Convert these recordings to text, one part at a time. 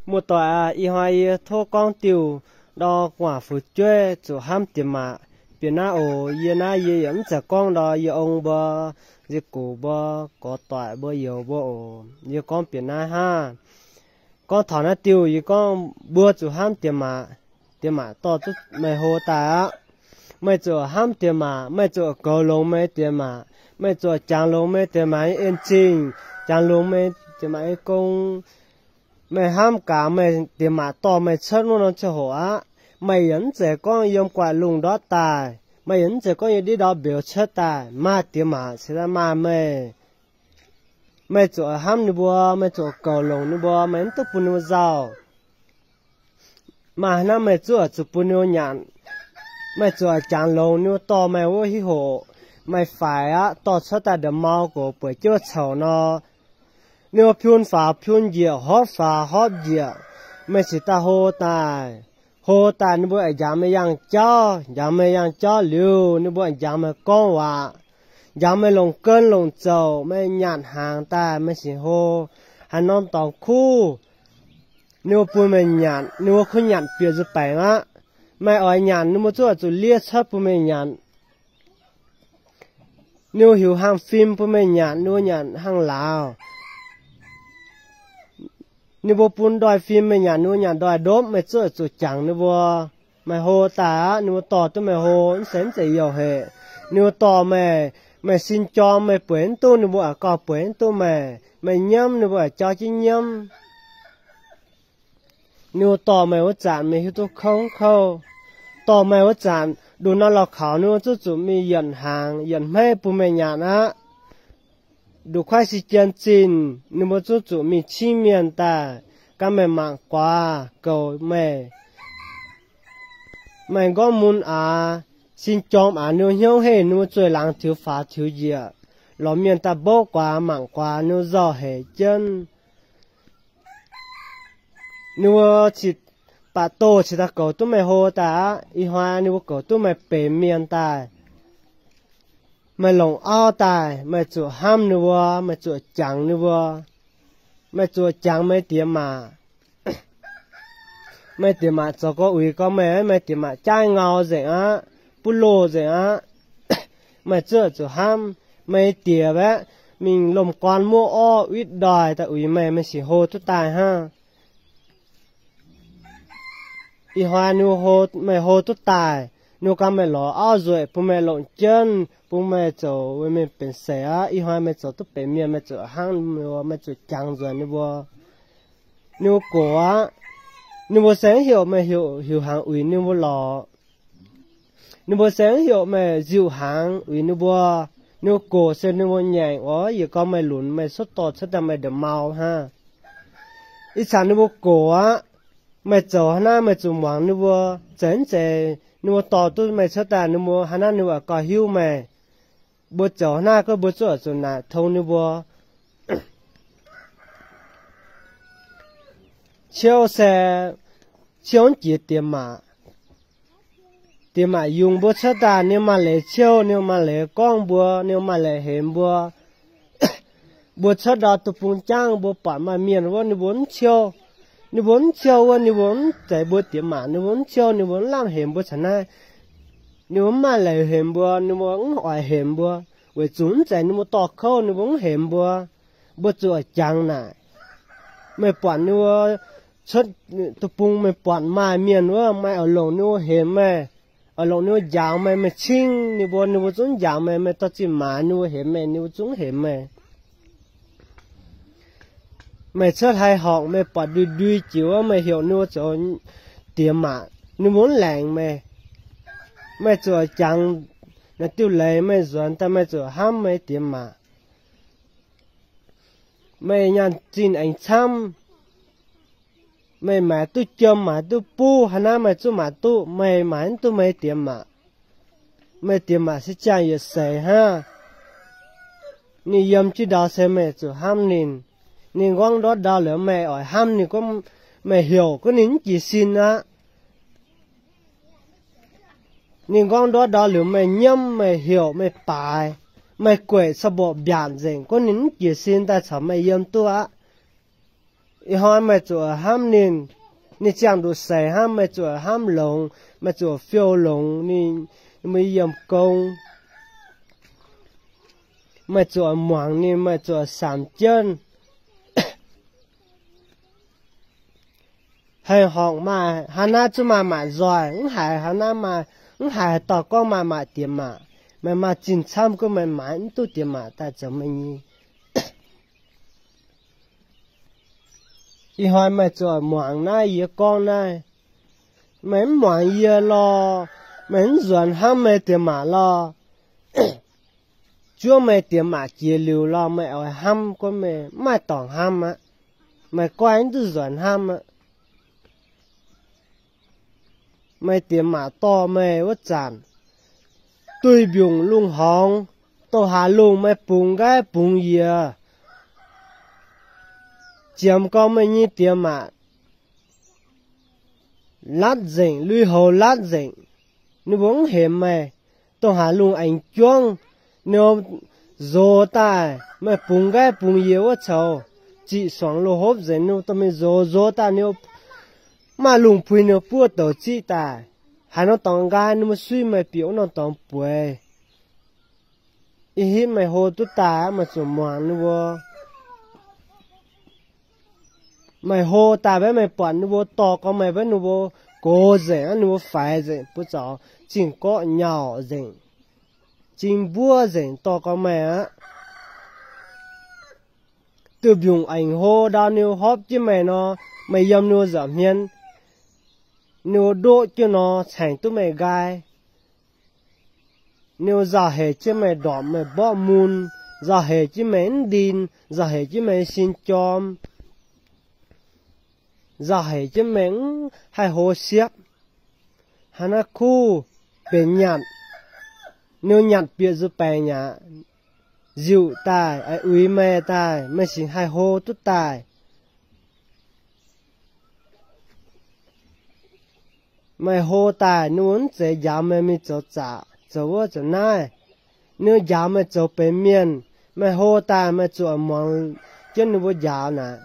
Muoz-doic aac, ih hnoi yie tov gorngv diuh ndau gu'nguaaic fu'jueiv zuqc hnamv diex maac. Bieqc naaiv oc, yie naaiv yie yaac mv zeiz gorngv ndau yie ong mbuo, yie gox mbuo, gorx-doic mbuo, youz mbuo oc. Yie gorngv bieqc naaiv hnangv. Gorngv taux naaiv diuh yie gorngv mbuo zuqc hnamv diex maac. Diex maac dorh duqv meih hlo daaih aqv. Meih zuqc hnamv diex maac, meih zuqc goux longx meih diex maac, meih zuqc jangx longx meih diex maac nyei en-zingh, jangx longx meih diex maac nyei gong. Meih hnamv gaax meih diex maac dorh meih cuotv wuov norm ziangh hoc aqv. Meih yaac mv zeiz gorngv yiem gu'nguaaic lungh ndortv daaih, meih yaac mv zeiz gorngv yiem diqv ndau mbeux cuotv daaih, maaih diex maac cingx daaih maaih meih. Meih zuqc hnamv ninh mbuo, meih zuqc goux longx ninh mbuo, meih mv duqv bun ninh mbuo nzauh. Maaih hnangv meih zuqc zuqc bun ninh mbuo nyanc, meih zuqc jangx longx ninh mbuo dorh meih wuov hiv hoc, meih faix aqv, dorh cuotv daaih nda'maauh gox bueix jienv wuov coux nor, ninh mbuo piun faaux piun njiec, hopv faaux hopv njiec, meih cingx daaih hlo daaih. Hlo daaih ninh mbuo aengx njangx meih yangh jauv, njangx meih yangh jauv liuz ninh mbuo aengx njangx meih gorngv waac, njangx meih longc gen longc zouc, meih nyanc hnaangx daaih meih cingx hlo. Haaix norm dorngx kuv, ninh mbuo bun meih nyanc, ninh mbuo kuv nyanc bieqc nzuih baengc aqv. Meih oix nyanc, ninh mbuo zuqc zuqc liev cuotv bun meih nyanc. Ninh mbuo hiuc hnaangx fim bun meih nyanc, ninh mbuo nyanc hnaangx lauz. Ninh mbuo bun ndoih fim meih nyanc, ninh mbuo nyanc ndoih ndopv, meih zuqc zuqc jangx ninh mbuo. Meih hlo daaih aqv, ninh mbuo dorh duqv meih hlo, mv zeiz mv zeiz youh hec. Ninh mbuo dorh meih, meih sin jorm meih bueix mv duqv, ninh mbuo a'gauh bueix mv duqv meih. Meih nyiemv, ninh mbuo a'jauv jienv nyiemv. Ninh mbuo dorh meih wuov zanc meih hiuv duqv kouv kouv. Dorh meih wuov zanc nduqc norm la'kaux ninh mbuo zuqc zuqc mingh yietc hnaangx yietc hmeiv bun meih nyanc aqv. Nduqc kuaaiv si jien zinh ninh mbuo zuqc zuqc mingh cingv mienh daaih gan meih mangc guaax goux meih. Meih nqorngv mun aax, sin jorm aax, ninh mbuo hnyouv heh, ninh mbuo zueih laangz tiux faaux tiux njiec, lorz mienh daaih mbouv guaax mangc guaax, ninh mbuo nzauh hec jienv. Ninh mbuo cingx baac doh cingx daaih goux duqv meih hlo daaih aqv. Ih hnoi ninh mbuo goux duqv meih benx mienh daaih, meih longc auv daaih, meih zuqc hnamv ninh mbuo, meih zuqc jangx ninh mbuo, meih zuqc jangx meih diex maac. Meih diex maac zoux gau uix gau meih, meih diex maac jaaiv ngau nzengc aqv, buv loh nzengc aqv. Meih zuqc zuqc hnamv meih diex aeqv, mingh lomh gorn muoqv orv witv ndoih daaih uix meih, meih cingx hlo duqv daaih hnangv. Ih hnoi ninh mbuo hlo, meih hlo duqv daaih, ninh mbuo gan meih lorz auv nzueic bun meih longc jienv, bun meih zoux weic mienh benx seix aqv. Ih hnoi meih zoux duqv benx mienh, meih zuqc hnangv, meih zuqc jangx nzuonx ninh mbuo. Ninh mbuo gox aqv. Ninh mbuo se mv heuc meih hiuv hnaangx uix ninh mbuo lorqc. Ninh mbuo se mv heuc meih nziuh hnaangx uix ninh mbuo. Ninh mbuo gox se ninh mbuo nyaengc oc. Yietc gorngv meih lunx, meih cuotv dorh cuotv daaih meih nda'maauh hnangv. Ih zanc ninh mbuo gox aqv. Meih zoux haaix naaiv meih zuqc muangx ninh mbuo. Zeiz mv zeiz ninh mbuo dorh duqv meih cuotv daaih, ninh mbuo haaix naaiv ninh mbuo gauh hiuv meih. Mbuo zoux haaix naaiv gorngv mbuo zuqc zuqc naaic tong ninh mbuo. Ciouv se ciouv mv jiex diex maac. Diex maac yungz mbuo cuotv daaih, ninh maaih leiz ciouv, ninh maaih leiz gorngv mbuo, ninh maaih leiz hemx mbuo. Mbuo cuotv ndau deic-bung jangv, mbuo buatc maaih mienh wuov ninh mbuo mv ciouv. Ninh mbuo mv ciouv wuov, ninh mbuo mv zeiz mbuo diex maac, ninh mbuo mv ciouv, ninh mbuo mv lamh hemx mbuo caux naaiv. Ninh mbuo mv maaih leiz hemx mbuo, ninh mbuo mv oix hemx mbuo, weic zuqc mv zeiz ninh mbuo dorh kouv, ninh mbuo mv hemx mbuo. Mbuo zuqc jangx naaic. Meih buatc ninh mbuo cuotv deic-bung, meih buatc maaih mienh wuov, meih oix longc ninh mbuo hemx meih, oix longc ninh mbuo njaaux meih, meih cingv ninh mbuo, ninh mbuo zungv njaaux meih, meih dorh zinh maaiz ninh mbuo hemx meih, ninh mbuo zungv hemx meih. Meih cuotv hlai horngc, meih buatc ndui-ndui jiex wuov, meih heuc ninh mbuo zoux diex maac, ninh mbuo mv laengz meih. Meih zuqc jangx naaiv diuh leiz, meih nzuonx daaih meih zuqc hnamv meih diex maac. Meih nyaanh zinh aengx camv. Meih maaiz duqv jiem, maaiz duqv buv, haaix naaiv meih zuqc maaiz duqv, meih maaiz mv duqv meih diex maac. Meih diex maac se ziangh yietc seix hnangv. Ninh yiem jienv ndau se meih zuqc hnamv ninh. Ninh nqorngv ndortv ndau liuz meih oix hnamv ninh, gorngv meih heuc gorngv ninh mv jiez sin aqv. Ninh nqorngv ndortv ndau liuz meih nyiemv, meih heuc, meih baaix, meih gueic cau mborqc mbiaatc nzengc, gorngv ninh mv jiez sin daaih caux meih yiem duqv aqv. Ih hnoi meih zuqc hnamv ninh, ninh ziangh nduqc seix hnangv, meih zuqc hnamv longx, meih zuqc fiou longx ninh, meih yiem gong, meih zuqc muangx ninh, meih zuqc samx jienv. Haih horngc maaih, haaix naaiv zuqc maaih maaic nzoih, mv haiz haaix naaiv maaih, mv haiz haaix dauh gorngv maaih maaic diex maac. Meih maaih zinh camv gunv meih maaiz mv duqv diex maac daaih zoux meih nyei. Ih hnoi meih zuqc muangx naaiv yie gorngv naaiv. Meih mv muangx yie lorh, meih mv nzuonx hnamv meih diex maac lorh, zuov meih diex maac jiex liuz lorh, meih oix hnamv gunv meih mv maaih dorngx hnamv aqv. Meih goiv mv duqv nzuonx hnamv aqv. Meih diex maac dorh meih wuov zanc, duih mbiungc lungh horngx, douz-haaix lungh meih bungx nqaiv bungx yiez, ziemx gorngv meih nyei diex maac latv nzengc, lui-houx latv nzengc, ninh mbuo mv hemx meih. Douz-haaix lungh aengx juangv, ninh nzox daaih, meih bungx nqaiv bungx yiez wuov coux, ziqc suangx loz-hopv nzengc, ninh dorh mingh nzox, nzox daaih ninh maaih lungh puix ninh buov douz ziqv daaih. Haaix norm dorngx nqaai ninh mbuo suiv meih bieqc wuov norm dorngx bueix. Ih hitv meih hlo duqv daaih aqv, meih zuqc muangx ninh mbuo. Meih hlo daaih mbaeqv meih buatc ninh mbuo dorh gorx meih mbaeqv ninh mbuo gox nzengc aqv, ninh mbuo faix nzengc, buoz zaux zingh gorqv nyauc nzengc, zingh mbuov nzengc dorh gorx meih aqv. Duih mbiungc aengx hlo ndau ninh mbuo hopv jienv meih nor, meih yiem ninh mbuo nza'hmien, ninh mbuo ndoqv jienv nor caengx duqv meih nqaai. Ninh mbuo nzauh hec jienv meih ndorpc meih mborqv mun, nzauh hec jienv meih mv ndin, nzauh hec jienv meih sin jorm, nzauh hec jienv meih mv haih hlo siepv. Hnangv naaiv kuv benx nyanc, ninh mbuo nyanc bieqc nzuih baengc aqv, nziuc daaih, uix meih daaih, meih cingx haih hlo duqv daaih. Meih hlo daaih, ninh mbuo mv zeiz njaaux meih mingh zoux zaqc, zoux wuov zoux naaiv. Ninh mbuo njaaux meih zoux benx mienh. Meih hlo daaih, meih zuqc muangx jienv ninh mbuo njaaux naaic.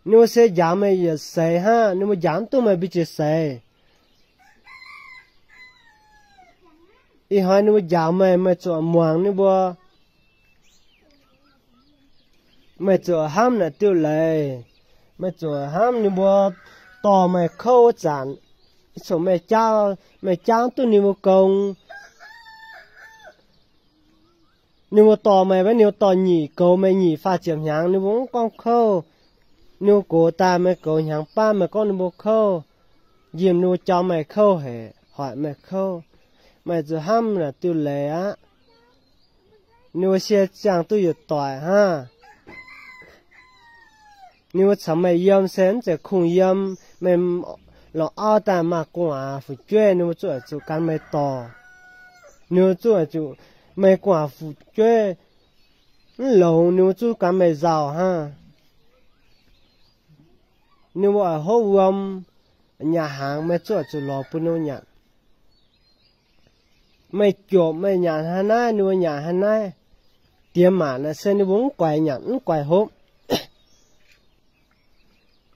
Ninh mbuo se njaaux meih yietc seix hnangv, ninh mbuo njaaux mv duqv meih mbu'ziex seix. Ih hnoi ninh mbuo njaaux meih, meih zuqc muangx ninh mbuo. Meih zuqc hnamv naaic diuh leiz. Meih zuqc hnamv ninh mbuo dorh meih kouv wuov zanc, ih cunc meih jaa, meih jaa mv duqv ninh mbuo gong. Ninh mbuo dorh meih, maiv ninh mbuo dorh nyic goux meih nyic faah ziepc hnyangx, ninh mbuo mv gorngv kouv. Ninh mbuo gox daaih meih goux hnyangx baav, meih gorngv ninh mbuo kouv. Njimv ninh mbuo jauv meih kouv haic, hoic meih kouv. Meih zuqc hnamv naaic diuh leiz aqv. Ninh mbuo se ziangh duqv yietc doic hnangv. Ninh mbuo caux meih yiem se mv zeiz kungx yiem. Meih lorz auv daaih maaih gu'nguaaz fu'jueiv, ninh mbuo zuqc zuqc gan meih dorh. Ninh mbuo zuqc zuqc, meih gu'nguaaz fu'jueiv mv longx, ninh mbuo zuqc gan meih nzauh hnangv. Ninh mbuo oix hopv wuom nyanc hnaangx, meih zuqc zuqc lorz bun ninh mbuo nyanc. Meih jopc meih nyanc hnangv naaiv, ninh mbuo nyanc hnangv naaiv. Diex maac naaic se ninh mbuo mv guaix nyanc mv guaix hopv.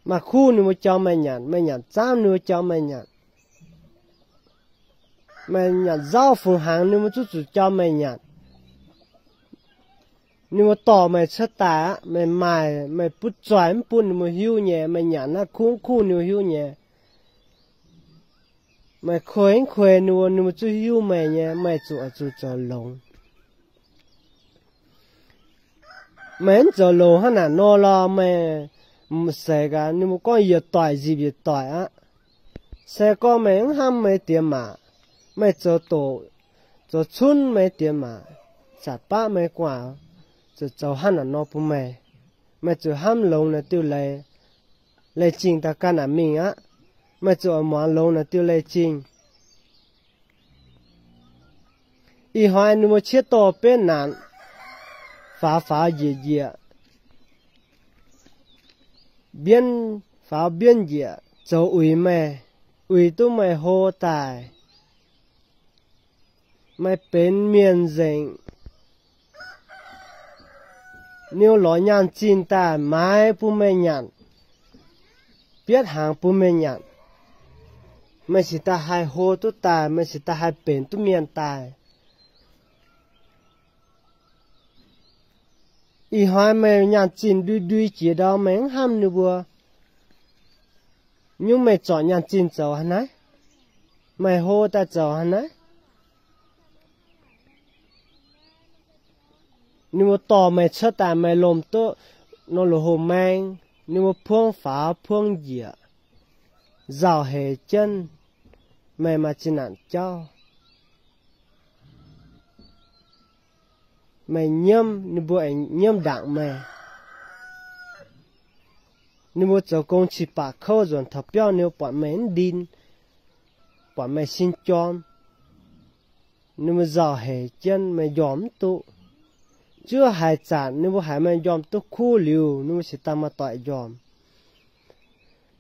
Maaih kuv ninh mbuo jauv meih nyanc, meih nyanc zaamv ninh mbuo jauv meih nyanc. Meih nyanc nzauv fungx hnaangx ninh mbuo zuqc zuqc jauv meih nyanc. Ninh mbuo dorh meih cuotv daaih aqv, meih maaih, meih butv zoih mv bun ninh mbuo hiuv nyei, meih nyanc naaiv kuv mv kuv ninh mbuo hiuv nyei. Meih kuei mv kuei ninh mbuo, ninh mbuo zuqc hiuv meih nyei, meih zuqc zuqc zoux longx. Meih mv zoux longx hnangv naaic nor lorh, meih seix gaax, ninh mbuo gorngv yietc doic nzipc yietc doic aqv. Se gorngv meih mv hnamv meih diex maac, meih zoux doqc, zoux cunv meih diex maac, zatc baqv meih gu'nguaaz zuqc zoux hnangv naaic nor bun meih. Meih zuqc hnamv longx naaic diuh leiz, leiz-zingh daaih ganh naaic mingh aqv. Meih zuqc muangx longx naaic diuh leiz-zingh. Ih hnoi ninh mbuo ciev dorh bieiv naanc, faaux faaux njiec njiec, mbienv faaux mbienv njiec, zoux uix meih, uix duqv meih hlo daaih. Meih benx mienh nzengc. Ninh lorz nyaanh zinh daaih maaiz bun meih nyanc, bietv hnaangx bun meih nyanc. Meih cingx daaih haih hlo duqv daaih, meih cingx daaih haih benx duqv mienh daaih. Ih hnoi meih nyaanh zinh ndui ndui jiex ndau, meih mv hnamv ninh mbuo, nyungc meih zorc nyaanh zinh zoux haaix naaiv? Meih hlo daaih zoux haaix naaiv? Ninh mbuo dorh meih cuotv daaih, meih lomh duqv nor loz hoh maeng, ninh mbuo puongv faaux puongv njiec, nzauh heix jienv, meih maaih zinh ndaangc jauv. Meih nyiemv, ninh mbuo aengx nyiemv ndaangc meih. Ninh mbuo zoux gong cih baac kouv nzuonx taux biauv, ninh mbuo buatc meih mv ndin, buatc meih sin jorm, ninh mbuo nzauh heix jienv, meih njormh mv duqv. Zuov haaix zanc ninh mbuo haiz meih njormh duqv kuv liuz, ninh mbuo cingx daaih maaih doic njormh.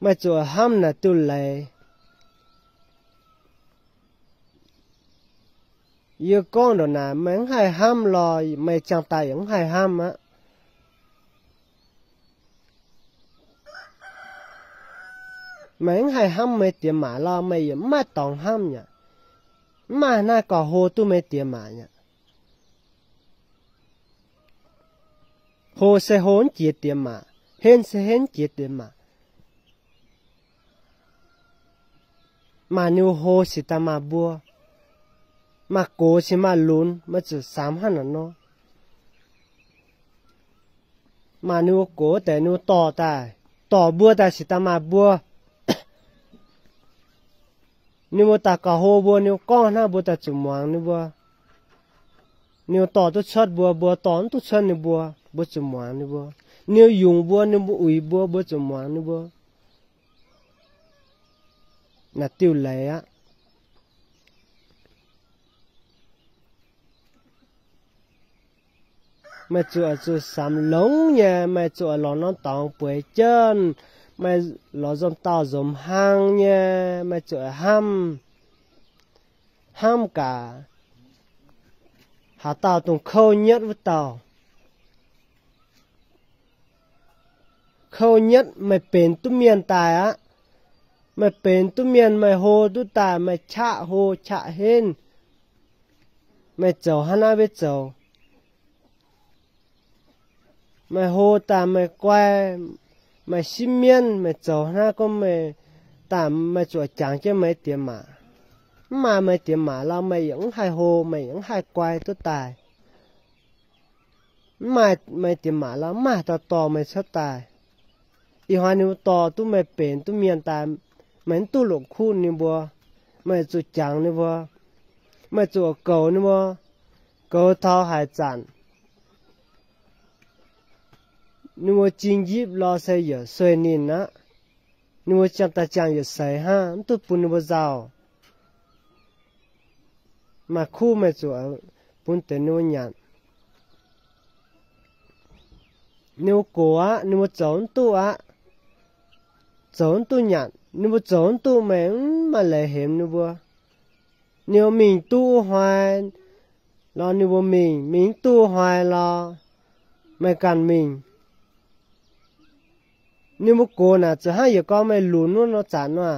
Meih zuqc hnamv naaic diuh leiz. Yie gorngv ndongc naaic, meih mv haih hnamv lorh, meih ziangh daaih yaac mv haih hnamv aqv. Meih mv haih hnamv meih diex maac lorh, meih yaac mv maaih dorngx hnamv aqv. Mv maaih naaiv gauh hlo duqv meih diex maac aqv. Hlo se hlo mv jiex diex maac, henv se henv mv jiex diex maac. Maaih ninh hlo cingx daaih maaih mbuo, maaih gox cingx maaih lunx, meih zuqc samx hnangv naaic nor. Maaih ninh mbuo gox deix ninh mbuo dorh daaih, dorh mbuo daaih cingx daaih maaih mbuo. Ninh mbuo daaih gauh hlo mbuo, ninh mbuo gorngv hnangv mbuo daaih zuqc muangx ninh mbuo. Ninh mbuo dorh duqv cuotv mbuo, mbuo dorh mv duqv cuotv ninh mbuo, mbuo zuqc muangx ninh mbuo. Ninh mbuo yungz mbuo, ninh mbuo uix mbuo, mbuo zuqc muangx ninh mbuo. Naaic diuh leiz aqv. Meih zuqc zuqc samx longx nyei, meih zuqc lorz norm dorngx bueix jienv, meih lorz nzomz dauh nzomz hlang nyei, meih zuqc hnamv, hnamv gaax haaix dauh dongh kouv nyetv wuov dauh. Kouv nyetv meih benx duqv mienh daaih aqv. Meih benx duqv mienh, meih hlo duqv daaih, meih qaqv hlo qaqv henv. Meih zoux hnangv naaiv mbuo zoux. Meih hlo daaih meih guai, meih sipv mienv, meih zoux hnangv naaiv gorngv meih daaih, meih zuqc jangx jienv meih diex maac. Mv maaih meih diex maac lorh, meih yaac mv haih hlo, meih yaac mv haih guai duqv daaih. Mv maaih meih diex maac lorh, mv maaih haaix dauh dorh meih cuotv daaih. Ih hnoi ninh mbuo dorh duqv meih benx duqv mienh daaih, meih mv duqv longc kuv ninh mbuo. Meih zuqc jangx ninh mbuo. Meih zuqc goux ninh mbuo. Goux taux haaix zanc, ninh mbuo jing njipv lorh se yietc sueih ninh aqv. Ninh mbuo ziangh daaih ziangh yietc seix hnangv, mv duqv bun ninh mbuo nzauh. Maaih kuv meih zuqc bun deix ninh mbuo nyanc. Ninh mbuo gox aqv, ninh mbuo zoux mv duqv aqv. Zoux mv duqv nyanc, ninh mbuo zoux mv duqv, meih mv maaih leiz hemx ninh mbuo. Ninh mbuo mingh duqv hnoi lorh ninh mbuo mingh, mingh mv duqv hnoi lorh meih ganh mingh. Ninh mbuo gox naaic zuqc hnangv yietc gorngv meih lunx wuov nor zanc nor,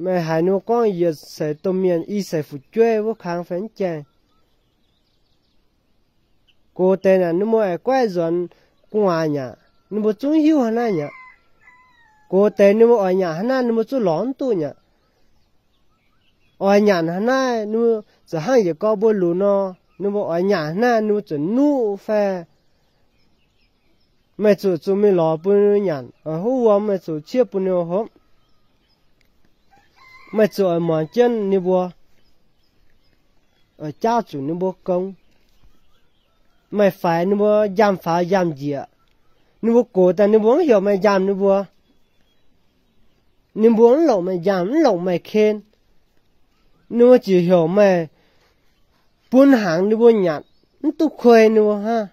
meih haiz ninh mbuo gorngv yietc seix domh mienh i seix fu'jueiv wuov kang fai mv jaeng. Gox deix naaic ninh mbuo aengx guaiv nzuonx gu'nguaaz nyei aqv, ninh mbuo zungv hiuv hnangv naaiv nyei aqv. Gox deix ninh mbuo oix nyanc hnangv naaiv ninh mbuo zungv lorz mv duqv nyei aqv. Oix nyanc hnangv naaiv ninh mbuo zuqc hnangv yietc gorngv mbuo lunx nor, ninh mbuo oix nyanc hnangv naaiv ninh mbuo zuqc nuqv fai. Meih zuqc zuqc mingh lorz bun ninh mbuo nyanc, huv wuom meih zuqc ciev bun ninh mbuo hopv. Meih zuqc oix muangx jienv ninh mbuo, oix jaauv zuqc ninh mbuo gong. Meih faix ninh mbuo njamv faaux njamv njiec. Ninh mbuo gox daaih ninh mbuo mv heuc meih njamv ninh mbuo. Ninh mbuo mv longc meih njamv, mv longc meih ken. Ninh mbuo ziouc heuc meih bun hnaangx ninh mbuo nyanc, mv duqv kuei ninh mbuo hnangv.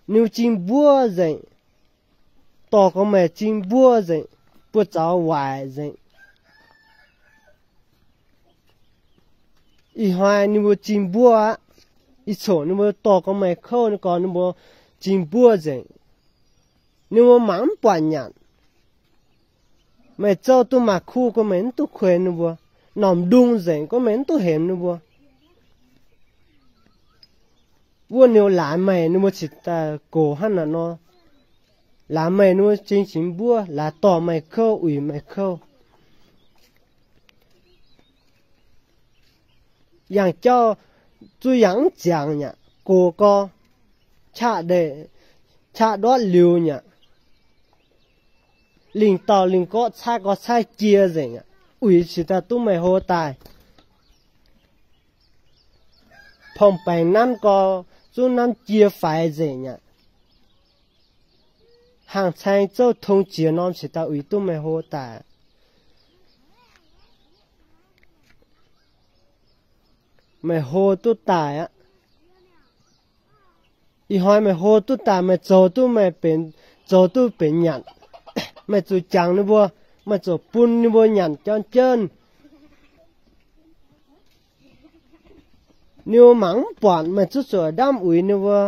Ninh mbuo jing mbuov nzengc, dorh gorngv meih jing mbuov nzengc, buoz-zaux waaic nzengc. Ih hnoi ninh mbuo jing mbuov aqv. Ih coqc ninh mbuo dorh gorngv meih kouv, ninh gorngv ninh mbuo jing mbuov nzengc, ninh mbuo mangc mv buatc nyanc. Meih zouv duqv maaih kuv gorngv meih mv duqv kueix ninh mbuo, norm ndung nzengc gorngv meih mv duqv hemx ninh mbuo. Wuov ninh laaix meih, ninh mbuo cingx daaih gox hnangv naaiv nor. Laaix meih, ninh mbuo jing jing mbuov, laaix dorh meih kouv, uix meih kouv. Yangh jauv zuqc yangh mv ziangx nyei, gox gorx, qaqv ndortv liuz nyei, lingh dauh lingh gorqv caaiv gorx caaiv jiex nzengc, uix cingx daaih duqv meih hlo daaih. Pong-baengc nanv gorx zungv nanv jiex faix nzengc aqv. Hangh caeng zouv tong jiex norm cingx daaih uix duqv meih hlo daaih. Meih hlo duqv daaih aqv. Ih hnoi meih hlo duqv daaih, meih zoux duqv, meih benx, zoux duqv benx nyanc, meih zuqc jangx ninh mbuo, meih zuqc bun ninh mbuo nyanc jauv-jienv. Ninh mbuo mangc mv buatc, meih zuqc zuqc ndamv uix ninh mbuo.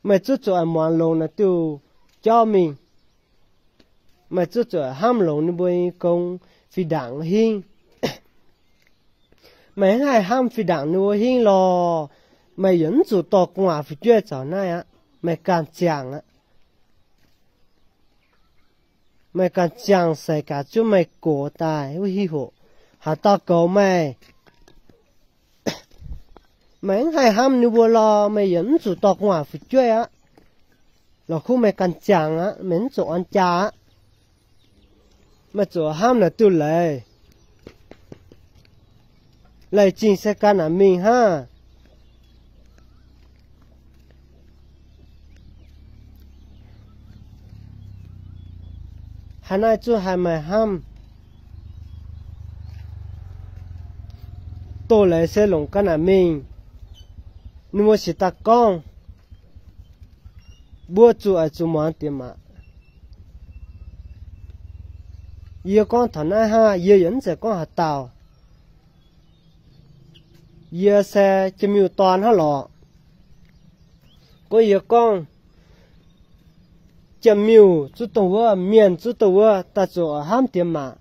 Meih zuqc zuqc muangx longx naaiv diuh jauv mingh. Meih zuqc zuqc hnamv longx ninh mbuo nyei gong fih ndaangc hingv. Meih mv haih hnamv fih ndaangc ninh mbuo hingv lorh, meih yaac mv zuqc dorh gu'nguaaz fu'jueiv zaux naaiv aqv. Meih ganh ziangh aqv. Meih ganh ziangh seix gaax zuov meih gox daaih wuov hiv hoc, haaix dauh goux meih, meih mv haih hnamv ninh mbuo lorh, meih yaac mv zuqc dorh gu'nguaaz fu'jueiv aqv. Lorqc kuv meih ganh ziangh aqv, meih mv zuqc orn jaa aqv. Meih zuqc hnamv naaic diuh leiz. Leiz-zingh se ganh naaic mingh hnangv. Haaix naaiv zungv haih maaih hnamv. Doz-leiz se longc ga'naaiv mingh. Ninh mbuo cingx daaih gorngv, mbuo zuqc oix zuqc muangx diex maac. Yie gorngv taux naaiv hnangv, yie yaac mv zeiz gorngv haaix dauh. Yie se Jien-Miuh dorn hnangv lorqc. Gorngv yie gorngv, Jien-Miuh zuqc dongh wuov, mienh zuqc dongh wuov, daaih zuqc oix hnamv diex maac.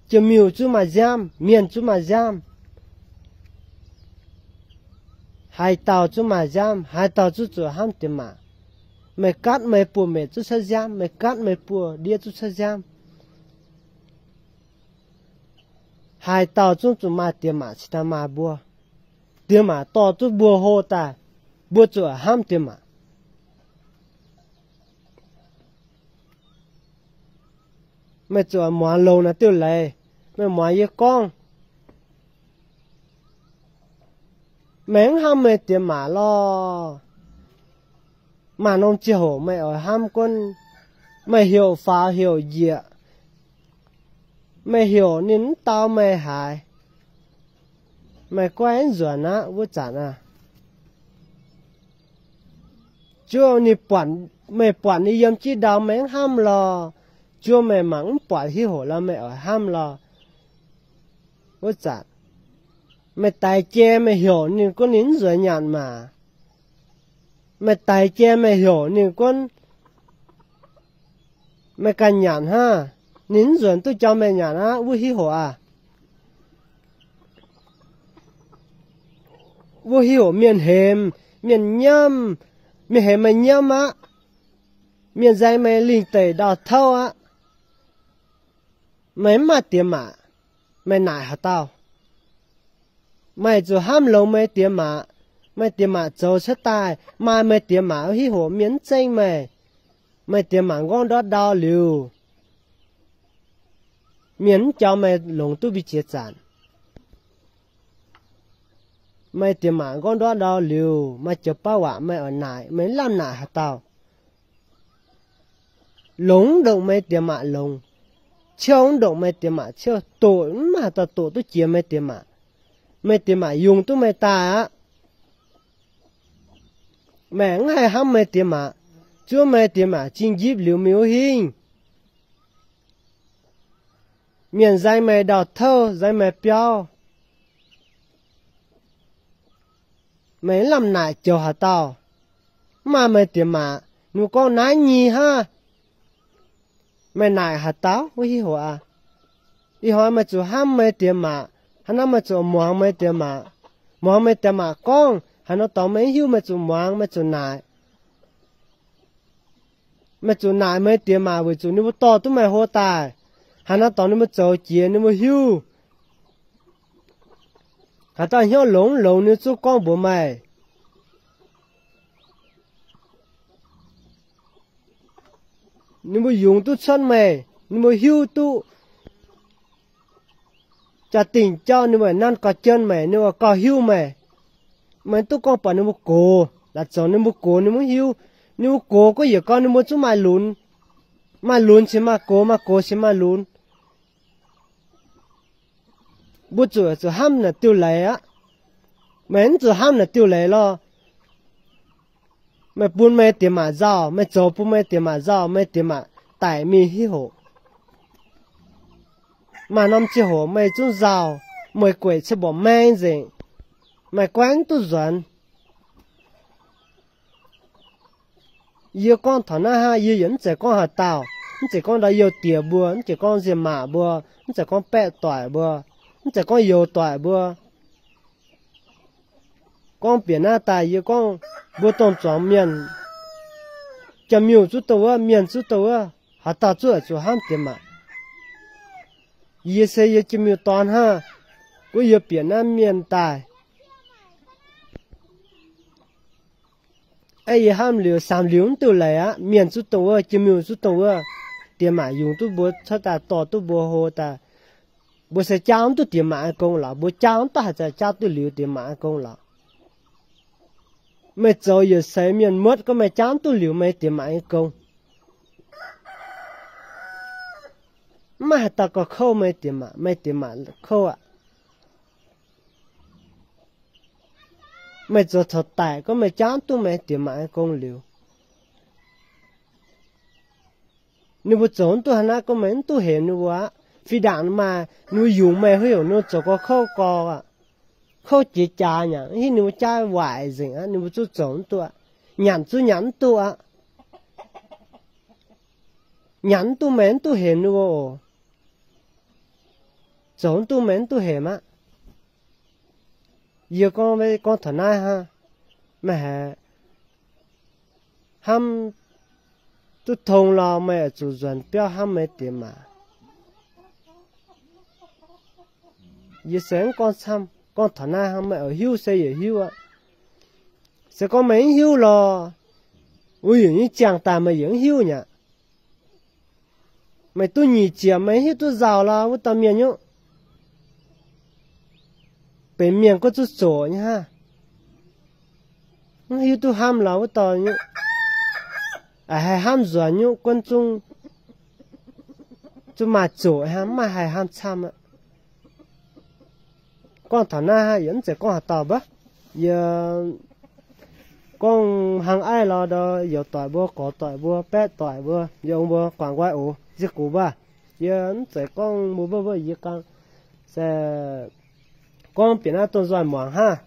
Jien-Miuh zuqc maaih nziaamv, mienh zuqc maaih nziaamv. Haaix dauh zuqc maaih nziaamv, haaix dauh zuqc zuqc hnamv diex maac. Meih gaatv meih buoz-mbenc zuqc cuotv nziaamv, meih gaatv meih buoz-ndiev zuqc cuotv nziaamv. Haaix dauh zungv zuqc maaih diex maac cingx daaih maaih mbuo. Diex maac dorh duqv mbuo hlo daaih, mbuo zuqc hnamv diex maac. Meih zuqc muangx longx naaiv diuh leiz. Meih muangx yie gorngv. Meih mv hnamv meih diex maac lorh. Maaih norm ziangh hoc meih oix hnamv gunv, meih heuc faaux heuc njiec, meih heuc ninh mv dau meih haaix, meih goiv mv nzuonx aqv wuov zanc aqv. Zuov ninh buatc, meih buatc ninh yiem jienv ndau meih mv hnamv lorh. Zuov meih mangc mv buatc hiuv hoc lorh meih oix hnamv lorh. Wuov zanc meih daix jai meih heuc ninh gunv ninh mv nzuonx nyanc maah. Meih daix jai meih heuc ninh gunv meih ganh nyanc hnangv, ninh mv nzuonx duqv jauv meih nyanc aqv wuov hiuv hoc aqv. Wuov hiuv hoc mienh hemx, mienh nyiemv, mienh hemx meih nyiemv aqv. Mienh nzaeng meih lingh deic ndau-touv aqv. Meih mv maaih diex maac, meih naaic haaix dauh? Meih zuqc hnamv longx meih diex maac. Meih diex maac zoux cuotv daaih maaih meih diex maac wuov hiuv hoc mienh mv zengv meih. Meih diex maac nqorngv ndortv ndau liuz, mienh mv jauv meih longx duqv mbu'ziex zanc. Meih diex maac nqorngv ndortv ndau liuz, maaih joux baav waac meih oix naaic, meih mv lamh naaic haaix dauh? Longx mv ndongc meih diex maac longx, ciouv mv ndongc meih diex maac ciouv, doqc mv maaih haaix dauh doqc duqv jiex meih diex maac. Meih diex maac yungz duqv meih daaih aqv. Meih mv haih hnamv meih diex maac, zuov meih diex maac jing njipv liuz mingh wuov hingv. Mienh nzengc meih ndau-touv, nzengc meih biauv, meih mv lamh naaic joux haaix dauh. Mv maaih meih diex maac, ninh mbuo gorngv naaiv nyei hnangv. Meih naaic haaix dauh wuov hiuv hoc aqv? Ih hnoi meih zuqc hnamv meih diex maac, hnangv naaiv meih zuqc muangx meih diex maac. Muangx meih diex maac gorngv haaix nor dorngx meih mv hiuv, meih zuqc muangx, meih zuqc naaic. Meih zuqc naaic meih diex maac weic zuqc ninh mbuo dorh duqv meih hlo daaih. Haaix nor dorngx ninh mbuo zoux jiex ninh mbuo hiuv. Haaix dauh hnyouv longx longx ninh zungv gorngv mbuox meih. Ninh mbuo yungz duqv cuotv meih, ninh mbuo hiuv duqv jaa-dingh jauv, ninh mbuo nanv gauh jien meih, ninh mbuo gauh hiuv meih. Meih duqv gorngv buatc ninh mbuo gox, laaix zoux ninh mbuo gox ninh mbuo hiuv. Ninh mbuo gox gorngv yietc gau ninh mbuo zungv maaih lunx. Maaih lunx cingx maaih gox, maaih gox cingx maaih lunx. Mbuo zuqc, zuqc hnamv naaic diuh leiz aqv. Meih mv zuqc hnamv naaic diuh leiz lorh. Meih bun meih diex maac nzauh, meih zoux bun meih diex maac nzauh, meih diex maac daic mingh hiuv hoc. Maaih norm ziangh hoc meih zungv nzauh, meih gueic cin mborqc maeng nzengc, meih guaengv duqv nzuonx. Yie gorngv taux naaiv hnangv, yie yaac mv zeiz gorngv haaix dauh, mv zeiz gorngv ndau-youh diex mbuo, mv zeiz gorngv nziemc maac mbuo, mv zeiz gorngv baeqv doic mbuo, mv zeiz gorngv youz doic mbuo. Gorngv bieqc naaiv daaih yie gorngv mbuo dongh zuangx mienh, jaa-miuh zuqc dongh wuov, mienh zuqc dongh wuov, haaix dauh zuqc zuqc hnamv diex maac. Yie se yie jaa-miuh dorn hnangv, gunv yie bieqc naaiv mienh daaih. Yie hnamv liuz, samx liuz mv diuh leiz aqv. Mienh zuqc dongh wuov, jaa-miuh zuqc dongh wuov, diex maac yungz duqv mbuo cuotv daaih, dorh duqv mbuo hlo daaih. Mbuo se jaauv mv duqv diex maac nyei gong lorqc. Mbuo jaauv mv duqv haaix zanc jaauv duqv liuz diex maac nyei gong lorqc. Meih zoux yietc seix mienh muotv gorngv meih jaauv mv duqv liuz meih diex maac nyei gong. Mv maaih haaix dauh gauh kouv meih diex maac, meih diex maac kouv aqv. Meih zoux taux daic gorngv meih jaauv mv duqv meih diex maac nyei gong liuz, ninh mbuo zoux mv duqv haaix naaiv gorngv meih mv duqv hemx ninh mbuo aqv. Fih ndaangc maaih ninh mbuo yungz meih haaix nyungc, ninh mbuo zoux gauh kouv gau aqv. Kouv jiex jaax nyei aqv, hiuv ninh mbuo jaav waaic nzengc aqv, ninh mbuo zuqc zoux mv duqv aqv. Nyanc zuqc nyanc mv duqv aqv. Nyanc mv duqv, meih mv duqv hemx ninh mbuo oc. Zoux mv duqv, meih mv duqv hemx aqv. Yie gorngv, gorngv taux naaiv hnangv, meih haiz hnamv duqv tong lorh, meih oix zuqc nzuonx biauv hnamv meih diex maac. Yie se mv gorngv camv, gorngv taux naaiv hnangv, meih oix hiuv se yietc hiuv aqv. Se gorngv meih mv hiuv lorh, wuov yietc nyungc ziangh daaih meih yietc mv hiuv nyei aqv. Meih duqv nyic ziepc, meih mv hiuv duqv nzauh lorh, wuov dauh mienh nyungc benx mienh gorngv zuqc zoqc nyei hnangv. Mv hiuv duqv hnamv lorh, wuov dauh nyungc haih hnamv nzuonx nyungc gunv zungv, zungv maaih zoqc hnangv, mv maaih haih hnamv camv aqv. Gorngv taux naaiv hnangv, yie mv zeiz gorngv haaix dauh mv baac, yie gorngv hnangv aiv lorh, ndau youz doic mbuo, gorx doic mbuo, baeqv doic mbuo, yie mbuo guangc nqoi oc, nziex gux mbuo. Yie mv zeiz gorngv mbuo mbuo mbuo yie ganh, se gorngv bieqc naaiv dongh nzoih muangx hnangv.